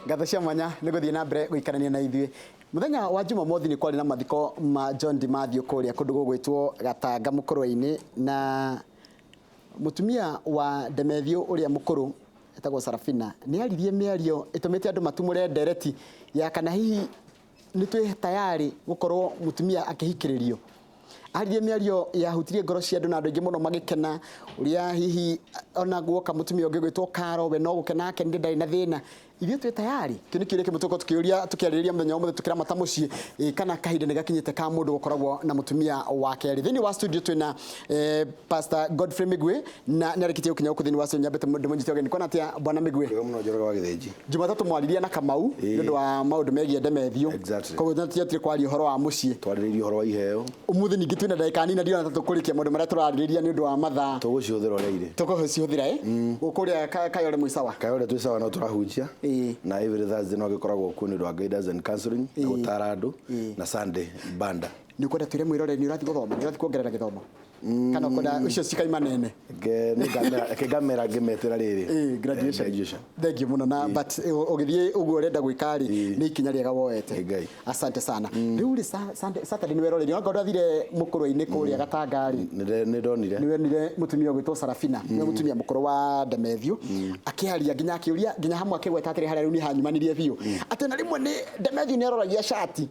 Ngatho cia mwanya nĩ gũthiĩ na mbere gũikarania na ithuĩ. Mũthenya wa Jumamothi nĩ kwarĩ na mathiko ma John Dimathew kũrĩa kũndũ gũgwĩtwo Gatanga Mũkũrwe-inĩ, na mũtumia wa Demethiũ ũrĩa mũkũrũ etagwo Sarafina nĩ aririe mĩario ĩtũmĩte andũ matumũre ndereti ya kana hihi nĩ twĩ tayarĩ gũkorwo mũtumia akĩhikĩrĩrio. Aririe mĩario yahutirie ngoro cia andũ na andũ aingĩ mũno magĩkena ũrĩa hihi ona guoka mũtumia ũngĩ gwĩtwo Karo, we no gũkena akenire, ndarĩ na thĩna. Ithuĩ twĩ tayarĩ? Kĩu nĩ kĩũria kĩmwe tũgũkorwo tũkĩũria tũkĩarĩrĩria mũthenya wa ũmũthĩ tũkĩramata mũciĩ, ĩ kana kahinda nĩ gakinyĩte ka mũndũ gũkoragwo na mũtumia wa kerĩ. Thĩinĩ wa studio twĩna Pastor Godfrey Migwi na nĩ arĩkĩtie gũkinya gũkũ thĩinĩ wa studio, nyambĩte ndĩmũnyite ũgeni. Kwana atĩa bwana Migwi? Wega mũno Njoroge wa Gĩthĩnji. Jumatatũ mwaririe na Kamau nĩ ũndũ wa maũndũ megiĩ Demethiũ. Koguo tũtiatire kwaria ũhoro wa mũciĩ. Twarĩrĩirie ũhoro wa iheo. Ũmũthĩ ningĩ twĩna ndagĩka nini na ndirona ta tũkũrĩkia maũndũ marĩa tũrarĩrĩria nĩ ũndũ wa mathaa. Tũgũcihũthĩra ũrĩa irĩ. Tũgũcihũthĩra ĩ. Kũrĩa Kayole mwĩ sawa? Kayole twĩ sawa no tũrahunjia. Na every Thursday no gĩkoragwo kuo nĩ ũndũ wa guidance and counseling na gũtara andũ na Sunday banda. Nĩ ũkwenda twĩre mwĩroreri nĩ ũrathiĩ gũthoma, nĩ ũrathiĩ kuongerera gĩthomo? Kana ũkwenda icio cikaima nene? Reke ngamera ngĩmetĩra rĩrĩ. Graduation. Graduation. Thank you mũno na but ũgĩthiĩ ũguo ũrenda gwĩka rĩ, nĩ ikinya rĩega woete. Ngai. Asante sana. Rĩu rĩ Saturday nĩ weroreire onakorwo ndathire mũkũrwe-inĩ kũrĩa Gatanga rĩ. Nĩ ndonire. Nĩ wonire mũtumia ũgwĩtwo Sarafina, nĩwe mũtumia mũkũrũ wa Demethiũ, akĩaria nginya akĩũria nginya hamwe akĩgweta atĩrĩ harĩa rĩu niĩ hanyumanirie biũ. Atĩ na rĩmwe nĩ Demethiũ nĩ aroragia cati.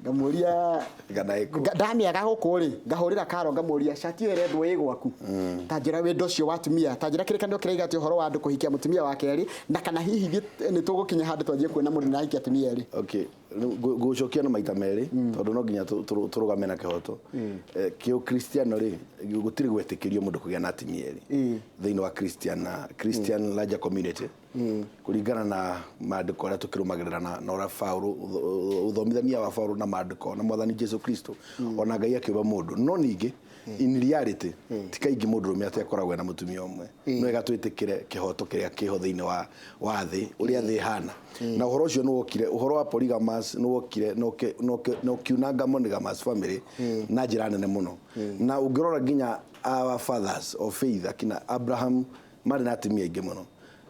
Ngamũria Ngana ĩkũ. Ndamĩaga gũkũ rĩ, ngahũrĩra Karo ngamũria cati ĩyo ĩrendwo ĩ gwaku. Ta njĩra wendo ũcio wa atumia, ta njĩra kĩrĩkanĩro kĩraiga atĩ ũhoro wa andũ kũhikia mũtumia wa kerĩ, na kana hihi nĩ tũgũkinya handũ twanjie kuona mũndũ nĩ arahikia atumia erĩ. Okay. Ngũcokia na maita merĩ tondũ no nginya tũrũgame na kĩhoto. Kĩũkristiano rĩ, gũtirĩ gwetĩkĩrio mũndũ kũgĩa na atumia erĩ thĩinĩ wa Christian na Christian larger community. Kũringana na maandĩko arĩa tũkĩrũmagĩrĩra na ũrĩa Paũlũ, ũthomithania wa Paũlũ na maandĩko na mwathani Jesu Kristo, ona Ngai akĩũmba mũndũ. No ningĩ in reality ti kaingĩ mũndũrũme atĩ akoragwo ena mũtumia ũmwe. Nĩ wega twĩtĩkĩre kĩhoto kĩrĩa kĩho thĩinĩ wa thĩ, ũrĩa thĩ ĩhana. Na ũhoro ũcio nĩ wokire, ũhoro wa polygamous nĩ wokire na ũkiunanga monogamous family na njĩra nene mũno. Na ũngĩrora nginya our fathers of faith akina Abraham marĩ na atumia aingĩ mũno.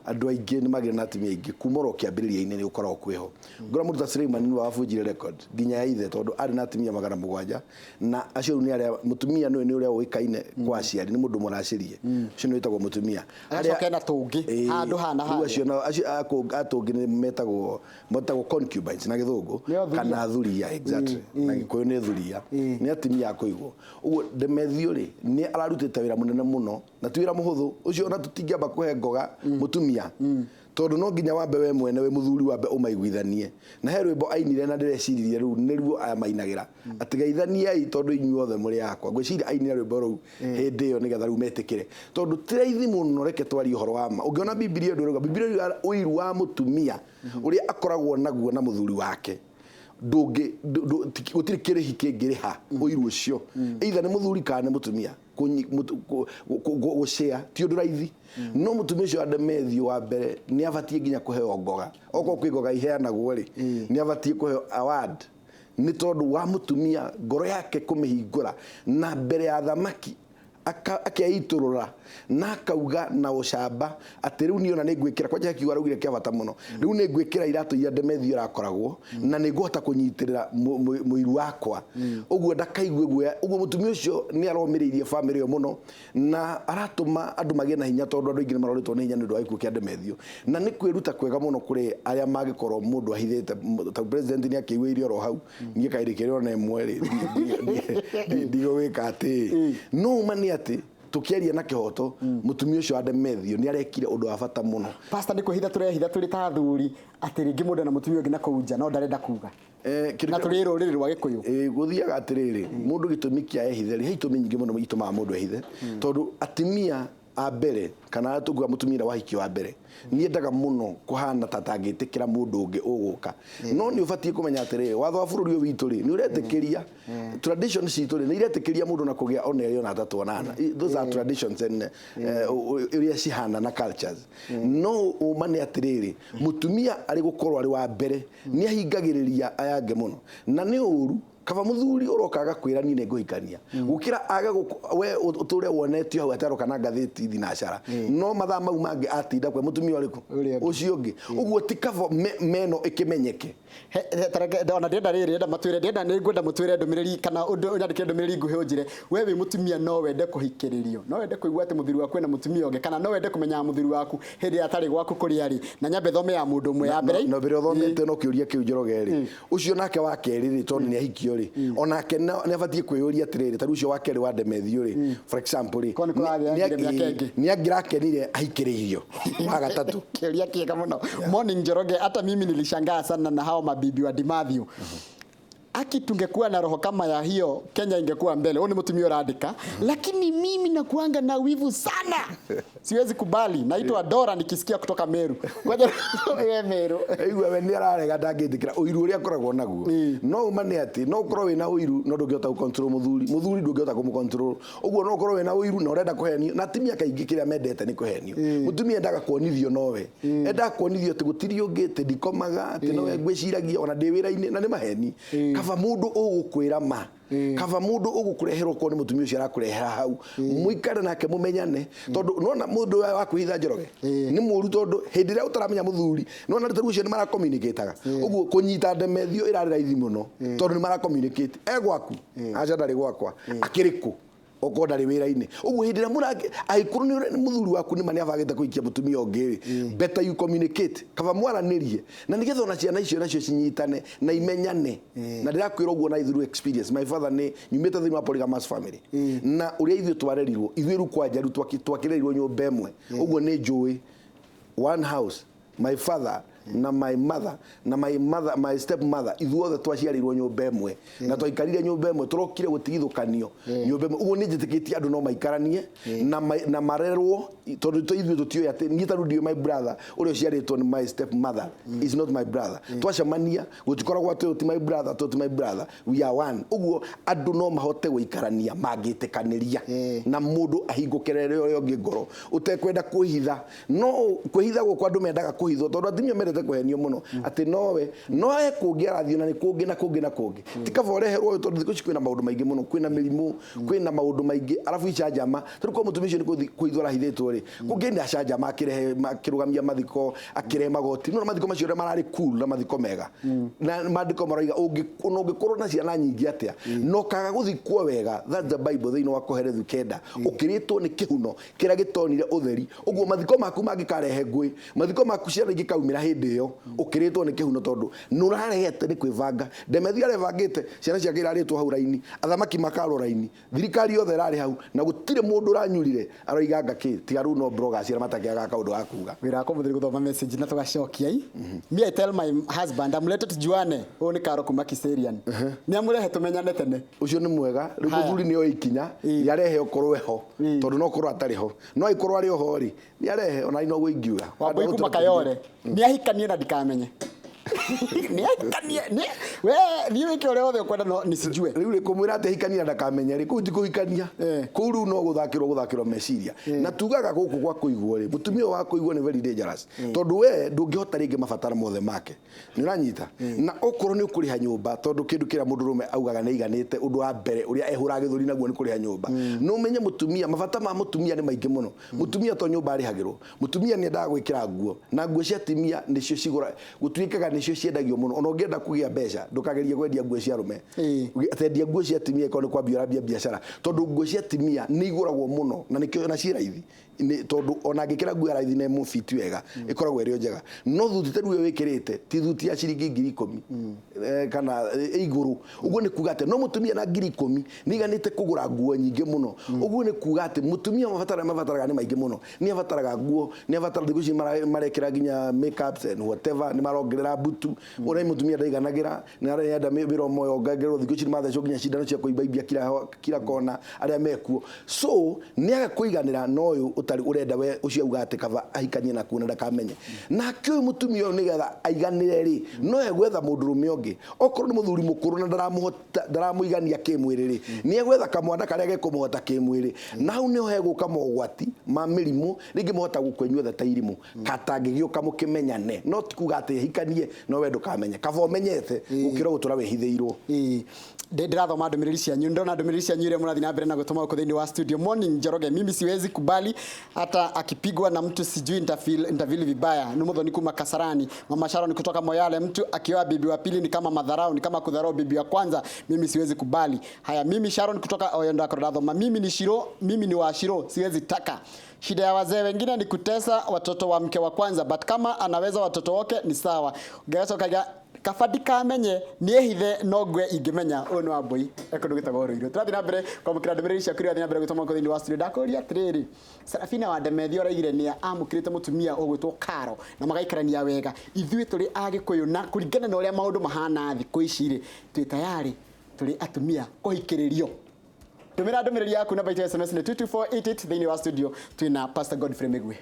Andũ aingĩ nĩ magĩre na atumia aingĩ kuma oro kĩambĩrĩria-inĩ nĩ gũkoragwo kwĩho. Ngora mũndũ ta Suleiman nĩwe wabunjire record nginya ya ithe tondũ arĩ na atumia 700 na acio rĩu nĩ arĩa mũtumia nĩ ũrĩa ũĩkaine kwa aciari nĩ mũndũ mũracĩrie ũcio nĩ wĩtagwo mũtumia. Agacoka ena tũngĩ handũ hana harĩa. Rĩu acio nao acio a tũngĩ nĩ metagwo concubines na gĩthũngũ kana thuriya, exactly, na gĩkũyũ nĩ thuriya, nĩ atumia a kũigwo. Ũguo Demethiũ rĩ nĩ ararutĩte wĩra mũnene mũno na ti wĩra mũhũthũ ũcio ona tũtingĩamba kũhe ngoga mũtumia tondũ no nginya wambe we mwene wĩ mũthuri wambe ũmaiguithanie. Na he rwĩmbo ainire na ndĩreciririe rĩu nĩruo aya mainagĩra atĩ geithaniai tondũ inyuothe mũrĩ akwa. Ngwĩciria ainire rwĩmbo rũu hĩndĩ ĩyo nĩgetha rĩu metĩkĩre tondũ ti raithi mũno. Reke twarie ũhoro wa ma. Ũngĩona Bibilia ũndũ ũrauga, Bibilia ĩrauga ũiru wa mũtumia ũrĩa akoragwo naguo na mũthuri wake ndũngĩ gũtirĩ kĩrĩhi kĩngĩrĩha ũiru ũcio, either nĩ mũthuri kana nĩ mũtumia. Gũcĩa ti ũndũ raithi, no mũtumia ũcio wa Demethiũ wa mbere nĩ abatiĩ nginya kũheo ngoga. Okorwo kwĩ ngoga iheanagwo rĩ, nĩ abatiĩ kũheo award nĩ tondũ wa mũtumia ngoro yake kũmĩhingũra na mbere ya thamaki akeitũrũra na akauga na ũcamba atĩ rĩu niĩ ona nĩ ngwĩkĩra kwanja. He kiugo araugire kĩa bata mũno: rĩu nĩ ngwĩkĩra iratũ iria Demethiũ arakoragwo na nĩ ngũhota kũnyitĩrĩra mũiru wakwa ũguo ndakaigue guoya. Ũguo mũtumia ũcio nĩ aromĩrĩirie bamĩrĩ ĩyo mũno na aratũma andũ magĩe na hinya tondũ andũ aingĩ nĩ marorĩtwo nĩ hinya nĩ ũndũ wa gĩkuũ kĩa Demethiũ, na nĩ kwĩruta kwega mũno kũrĩ arĩa mangĩkorwo mũndũ ahithĩte. Ta president nĩ akĩiguĩire oro hau, niĩ kaĩrĩ kĩrĩ ona ĩmwe rĩ ndigũgĩka atĩ no uma nĩ atĩ tũkĩaria na kĩhoto mũtumia ũcio wa Demethiũ nĩ arekire ũndũ wa bata mũno. Pastor, nĩ kwĩhitha tũrehitha tũrĩ ta athuri atĩ rĩngĩ mũndũ na mũtumia ũngĩ na kũu nja no ndarenda kuga? Kĩndũ Na tũrĩ rũrĩrĩ rwa Gĩkũyũ. Gũthiaga atĩrĩrĩ, mũndũ gĩtũmi kĩa ehithe rĩ, he itũmi nyingĩ mũno itũmaga mũndũ ehithe tondũ atumia a mbere kana tũngiuga mũtumia ũrĩa wahikio wa mbere nĩ endaga mũno kũhana ta tangĩtĩkĩra mũndũ ũngĩ ũgũka. No nĩ ũbatiĩ kũmenya atĩrĩrĩ, watho wa bũrũri ũyũ witũ rĩ nĩ ũretĩkĩria, tradition citũ rĩ nĩ iretĩkĩria mũndũ na kũgĩa ona erĩ ona atatũ ona ana. Those are traditions and ũrĩa cihana na cultures. No ũma nĩ atĩrĩrĩ, mũtumia arĩ gũkorwo arĩ wa mbere nĩ ahingagĩrĩria aya angĩ mũno na nĩ ũru. Kaba mũthuri ũroka agakwĩra niĩ nĩ ngũhikania gũkĩra age we ũtũre wonetio hau ataroka na ngathĩti thinacara, no mathaa mau mangĩ atinda kwe mũtumia ũrĩkũ? Ũrĩa ũngĩ. Ũcio ũngĩ. Ũguo ti kaba meno ĩkĩmenyeke. Ona ndĩrenda rĩrĩ, ndĩrenda matwĩre, ndĩrenda, nĩ ngwenda mũtwĩre ndũmĩrĩri kana ũndũ, ũnyandĩkĩre ndũmĩrĩri nguhĩ ũnjĩre we wĩ mũtumia no wende kũhikĩrĩrio, no wende kũigua atĩ mũthuri waku ena mũtumia ũngĩ, kana no wende kũmenya mũthuri waku hĩndĩ ĩrĩa atarĩ gwaku kũrĩa arĩ. Na nyambe thome ya mũndũ ũmwe ya mbere. No mbere ũthomete no kĩũria kĩu, Njoroge rĩ, ũcio nake wa kerĩ rĩ, tondũ nĩ ahikio rĩ, onake nĩ abatiĩ kwĩyũria atĩrĩrĩ, ta rĩu ũcio wa kerĩ wa Ndemethio rĩ, for example rĩ, Korwo nĩ kũragĩa mĩaka ĩngĩ. Nĩ angĩrakenire ahikĩrĩirio wa gatatũ? Kĩũria kĩega mũno. Morning Njoroge, hata mimi nilishangaa sana na hao mabibi wa Dimathew. Aki tungekuwa na roho kama ya hiyo, Kenya ingekuwa mbele. Huyu ni mũtumia ũrandĩka. Lakini mimi nakuanga na wivu sana. Siwezi kubali. Naitwa Dora nikisikia kutoka Meru. Ngoja wewe Meru. Igua we nĩ ararega, ndangĩtĩkĩra ũiru ũrĩa akoragwo naguo. No uma nĩ atĩ no ũkorwo wĩna ũiru no ndũngĩhota gũcontrol mũthuri. Mũthuri ndũngĩhota kũmũcontrol. Ũguo no ũkorwo wĩna ũiru na ũrenda kũhenio, na atumia kaingĩ kĩrĩa mendete nĩ kũhenio. Mũtumia endaga kuonithio nowe, endaga kuonithio atĩ gũtirĩ ũngĩ, atĩ ndikomaga, atĩ nowe ngwĩciragia ona ndĩ wĩra-inĩ, na nĩ maheni. Kaba mũndũ ũgũkwĩra ma, kaba mũndũ ũgũkũrehera, okorwo nĩ mũtumia ũcio arakũrehera hau, mũikare nake mũmenyane, tondũ nona mũndũ ũyũ wa kwĩhitha, Njoroge, nĩ mũru, tondũ hĩndĩ ĩrĩa ũtaramenya mũthuri, nona rĩu ũcio nĩ maracommunicataga. Ũguo kũnyita Ndemethio ĩrarĩ raithi mũno tondũ nĩ maracommunicate, e gwaku, aca ndarĩ gwakwa, akĩrĩ kũ, okorwo ndarĩ wĩra-inĩ. Ũguo hĩndĩ ĩrĩa mũrangĩ angĩkorwo nĩ mũthuri waku nĩma nĩ abangĩte kũhikia mũtumia ũngĩ rĩ, better you communicate, kaba mwaranĩrie, na nĩgetha ona ciana icio nacio cinyitane na imenyane. Na ndĩrakwĩra ũguo na through experience. My father, nĩ nyumĩte thĩinĩ wa polygamous family, na ũrĩa ithuĩ twarerirwo, ithuĩ rĩu kwanja rĩu twakĩrerirwo nyũmba ĩmwe. Ũguo nĩ njũĩ one house, my father na my mother na my mother, my step mother, ithuothe twaciarĩirwo nyũmba ĩmwe na twaikarire nyũmba ĩmwe, tũrokire gũtigithũkanio nyũmba ĩmwe. Ũguo nĩ njĩtĩkĩtie andũ no maikaranie na marerwo, tondũ ithuĩ tũtiũĩ atĩ niĩ ta rĩu ndiũĩ my brother ũrĩa ũciarĩtwo nĩ my step mother is not my brother. Twacemania gũtikoragwo atĩ ũyũ ti my brother, tũ ti my brother, we are one. Ũguo andũ no mahote gũikarania mangĩtĩkanĩria na mũndũ ahingũkĩre ũrĩa ũngĩ ngoro ũtekwenda kwĩhitha. No kwĩhitha gũkũ andũ mendaga kũhithwo, tondũ atumia mendete kũhenio mũno atĩ nowe no he kũngĩ arathiĩ na nĩ kũngĩ na kũngĩ na kũngĩ. Ti kaba ũreherwo ũyũ, tondũ thikũ ici kwĩna maũndũ maingĩ mũno, kwĩna mĩrimũ, kwĩna maũndũ maingĩ, arabu icanjama. Tarĩu korwo mũtumia ũcio nĩ kũhithwo arahithĩtwo rĩ, kũngĩ nĩ acanjama, akĩrehe akĩrũgamia mathiko, akĩrehe magoti, no mathiko macio ũrĩa mararĩ cool na mathiko mega na maandĩko maroiga ona ũngĩkorwo na ciana nyingĩ atĩa no kaga gũthikwo wega, that's the Bible thĩinĩ wa Kohelethu 9, ũkĩrĩtwo nĩ kĩhuno kĩrĩa gĩtonire ũtheri. Ũguo mathiko maku mangĩkarehe ngũĩ, mathiko maku ciana ingĩkaumĩra hĩndĩ ĩyo, ũkĩrĩtwo nĩ kĩhuno, tondũ nĩ ũrarehete nĩ kwĩbanga. Ndemethi arebangĩte, ciana ciake irarĩtwo hau raini, athamaki makarwo raini, thirikari yothe ĩrarĩ hau, na gũtirĩ mũndũ ũranyurire aroiga ngakĩ, tiga rĩu no bloggers arĩa matakĩagaga kaũndũ ga kuga. Wĩra wakwa mũtheri gũthoma message na tũgacokia. I me, I tell my husband amulete tujuane. Ũyũ nĩ Karo kuma Kiserian, nĩ amũrehe tũmenyane tene. Ũcio nĩ mwega rĩu. Haya. Mũthuri nĩ oĩ ikinya, nĩ arehe okorwo eho, tondũ no korwo atarĩ ho, no angĩkorwo arĩ oho rĩ, nĩ arehe ona noguo ingiuga. Wambui kuma Kayore, nĩ ahikanie na ndikamenye. Nĩ ahikanie we thiĩ wĩke ũrĩa wothe ũkwenda no nisijue. Rĩu rĩ, kũmwĩra atĩ ahikania na ndakamenye rĩ, kũu ti kũhikania. Kũu rĩu no gũthakĩrwo meciria. Na tugaga gũkũ gwa kũigwo rĩ, mũtumia ũyũ wa kũigwo nĩ very dangerous, tondũ we ndũngĩhota rĩngĩ mabataro mothe make, nĩ ũranyita? Na okorwo nĩ ũkũrĩha nyũmba, tondũ kĩndũ kĩrĩa mũndũrũme augaga nĩ aiganĩte, ũndũ wa mbere ũrĩa ehũraga gĩthũri naguo nĩ kũrĩha nyũmba. No ũmenye mũtumia, mabata ma mũtumia nĩ maingĩ mũno. Mũtumia to nyũmba arĩhagĩrwo, mũtumia nĩ endaga gwĩkĩra nguo, na nguo cia atumia nĩcio cigũra gũtuĩkaga nĩcio ciendagio mũno. Ona ũngĩenda kũgĩa mbeca, ndũkagerie kwendia nguo cia arũme. Tendia nguo cia atumia ĩkorwo nĩ kwambia ũrambia biacara, tondũ nguo cia atumia nĩ igũragwo mũno na nĩkĩo na ciĩ raithi. Nĩ tondũ ona angĩkĩra nguo ya raithi na ĩmũbiti wega, ĩkoragwo ĩrĩ o njega. No thuti ta rĩu ĩyo wĩkĩrĩte ti thuti ya ciringi 10,000 kana ĩ igũrũ. Ũguo nĩ kuga atĩ no mũtumia na 10,000 nĩ iganĩte kũgũra nguo nyingĩ mũno. Ũguo nĩ kuga atĩ mũtumia mabatara mabataraga nĩ maingĩ mũno. Nĩ abataraga nguo, nĩ abataraga, thikũ ici marekĩra nginya makeups and whatever, nĩ marongerera mbutu ũrĩa mũtumia ndaiganagĩra, nĩ arenda mĩromo yongagĩrĩrwo. Thikũ ici nĩ mathecwo nginya cindano cia kũimbaimbia kila kona arĩa mekuo, so nĩ aga kũiganĩra na ũyũ. Ũtarĩ ũrenda we ũcio auga atĩ kaba ahikanie nakuo na ndakamenye. Nake ũyũ mũtumia ũyũ, nĩgetha aiganĩre rĩ, no egwetha mũndũrũme ũngĩ, okorwo nĩ mũthuri mũkũrũ na ndaramũhota, ndaramũigania kĩmwĩrĩ rĩ, nĩ egwetha kamwana karĩa gekũmũhota kĩmwĩrĩ. Na hau nĩho hegũka mogwati ma mĩrimũ, rĩngĩ mũhota gũkua inyuothe ta irimũ katangĩgĩũka mũkĩmenyane. No ti kuga atĩ hikanie no we ndũkamenye, kaba ũmenyete gũkĩra gũtũra wĩhithĩirwo. Ĩĩ. Ndĩrathoma ndũmĩrĩri cianyu, ndona ndũmĩrĩri cianyu iria mũrathiĩ na mbere na gũtũma gũkũ thĩinĩ wa studio. "Morning Njoroge, mimi siwezi kubali hata akipigwa na mtu sijui nitafeel vibaya." Ni Muthoni kuma Kasarani. Mama Sharon kutoka Moyale, "Mtu akioa bibi wa pili ni kama madharau, ni kama kudharau bibi wa kwanza, mimi siwezi kubali." Haya, mimi Sharon kutoka Oyo ndathoma. "Mimi ni Shiro, mimi ni wa Shiro, siwezi taka. Shida ya wazee wengine ni kutesa watoto wa mke wa kwanza, but kama anaweza watoto wake ni sawa." Ngacoka kaba ndikamenye, niĩhithe, no ngwe ingĩmenya. Ũyũ nĩ Wambui ekũndũ gĩtagwo Rũirũ. Tũrathiĩ na mbere kwamũkĩra ndũmĩrĩri ciaku iria ũrathiĩ na mbere gũtũma gũkũ thĩinĩ wa studio. Ndakũria atĩrĩrĩ, Sarafina wa Ndemethia ũraigire nĩ amũkĩrĩte mũtumia ũgwĩtwo Karo na magaikarania wega. Ithuĩ tũrĩ Agĩkũyũ, na kũringana na ũrĩa maũndũ mahana thikũ ici rĩ, twĩ tayarĩ tũrĩ atumia kũhikĩrĩrio? Ndũmĩra ndũmĩrĩri yaku, namba itũ ya SMS nĩ 22488. Thĩinĩ wa studio twĩna Pastor Godfrey Mĩgwi.